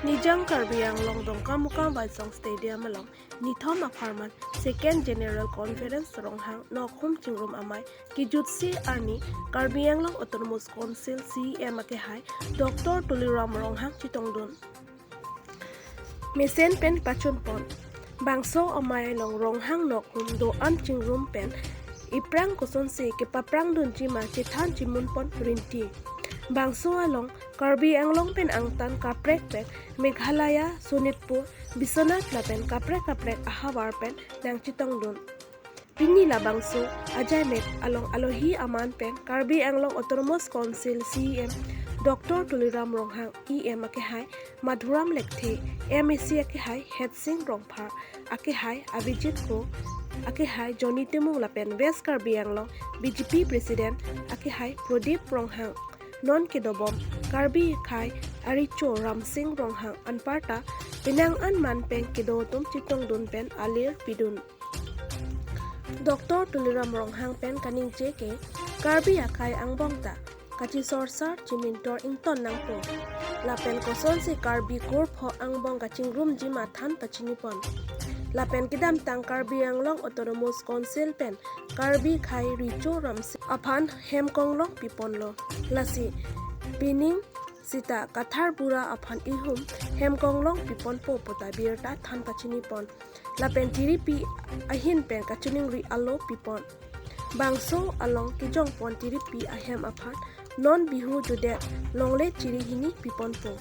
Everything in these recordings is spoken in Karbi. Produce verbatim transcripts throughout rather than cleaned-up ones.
Nijang Karbi Anglong Dongkamukam Waisong Stadium along nithom apharman Second General Conference Ronghang Nokhum Chingrum Amei kejutsi arni Karbi Anglong Autonomous Council C E M akehai Doctor Tuliram Ronghang chetongdun. Mesen pen pachunpon. Bangso amei along Ronghang Nokhum do-an chingrum pen iphrang kosonsi kepaprangdunji ma chethan chimunpon rinti. Bangso along Karbi Anglong pen angtan kaprek pen Meghalaya, Sonitpur, Biswanath lapen kaprek kaprek ahavar pen nangchetongdun. Pini labangso ajaimek along alohi aman pen Karbi Anglong Autonomous Council C E M Doctor Tuliram Ronghang, E M akehai Madhuram Lekthe, M A C akehai Hetsing Rongphar, akehai Abhijit Kro, akehai Johnny Timung lapen West Karbi Anglong B J P President akehai Pradip Ronghang, non kedobom Karbi akhai arecho Ramsing Ronghang anparta penang an man pen kedo atum chetongdun pen alir pidun. Doctor Tuliram Ronghang pen kaningje ke Karbi akhai angbong ta kachisorsar chimintor ington nangpo. Lapen kosonsi Karbi kurpho angbong kachingrumji ma than pachinipon. Lapen kedamtang Karbi Anglong Autonomous Council pen Karbi akhai recho Ramsing aphan hem konglong piponlo. Lasi pining sita Kathar Bura aphan ihum hem konglong piponpo puta birta than pachinipon. Lapen tiripi ahin pen kachiningri alo pipon. Bangso along kejongpon tiripi ahem aphan non bihu judet longle chiri hini piponpo.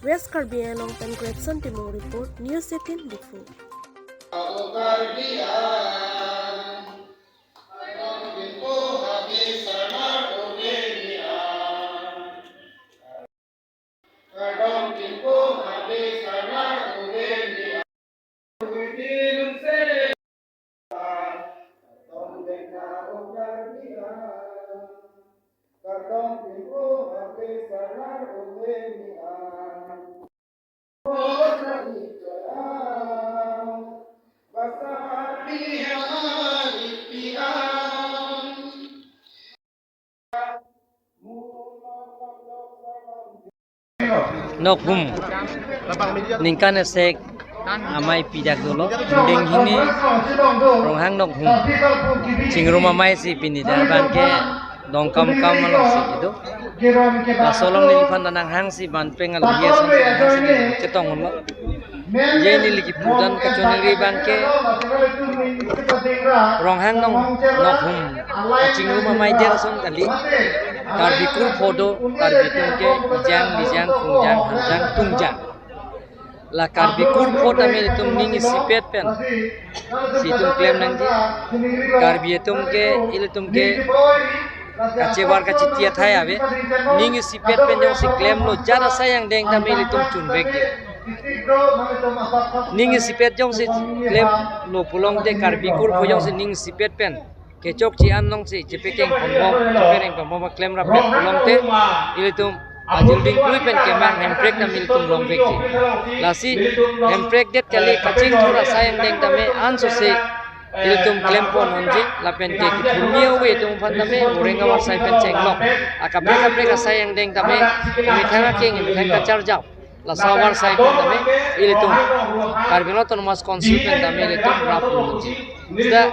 West Karbi Anglong pen Gregson Timung report, News eighteen Diphu. Nokhum ningkan esek amei pidak dolo, ding hini Ronghang Nokhum chingrum amei si pini dak abangke Dongkamukam along si kedo. Laso along neliphan ta nanghangsi ban peng alohi ason si nanghangsi chetonglo. Je neli kipudun kachiningri abangke Ronghang Nong Nokhum kachingrum amei der ason kali. Karbi kurpho do, Karbi atum ke ijang, lijang, kungjang, hangjang, tungjang. La Karbi kurpho tame ilitum ning isipet pen si itum klem nangji. Karbi atum ke, ilitum ke kachevar kachiti athai ave. Ning isipet pen jongsi klemlo, jat asai angdeng tame ilitum chunvekji. Ning isipet jongsi klemlo pulote, Karbi kurpho jongsi ning isipet pen kechokche an nongsi chepekeng ponbom, chepereng ponbom, klem rapet pulote, ilitum ajilding klui pen kemang hemprek tame ilitum longvekji. Lasi hemprek det kali, kachingthur asai angdeng tame ansose ilitum klempon unji, lapen ke kithurmi ave atum aphan tame, oreng avarsai pen chenglok. Akaprek kaprek asai angdeng tame, methang akeng, methang kacharjap. Laso avarsai pen tame ilitum Karbi Anglong Autonomous Council pen tame ilitum rap unji. Seta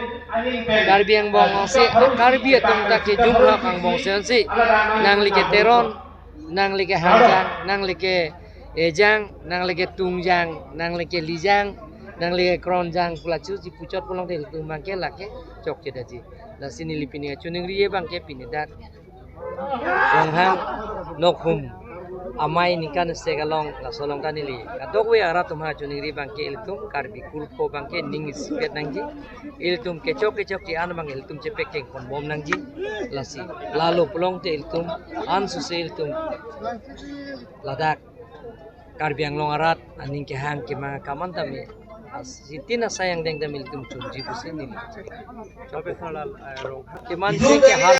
Karbi angbong si, Karbi atum ta kejun hak angbong si, nangli ke Teron, nangli ke hangjang, nangli ke ejang, nangli ke tungjang, nangli ke lijang, nangli ke kronjang, pu lachusi puchot pulote ilitum abangke lake chokche detji. Lasi neli pini kachiningri abangke pini dak Ronghang Nokhum amei ningkan esek along, laso along ta neli kadokave arat atum aphan kachiningri abangke ilitum Karbi kurpho abangke ning isipet nangji. Ilitum kechok kechokche an abang ilitum chepekeng ponbom nangji. Lasi lalo pulote ilitum ansose ilitum ladak Karbi Anglong arat aning kehang kemang akam an tame, as-, sitin asai angdeng tame ilitum chunji pusi neli. Professional, eh, Ronghang. Keman si kehar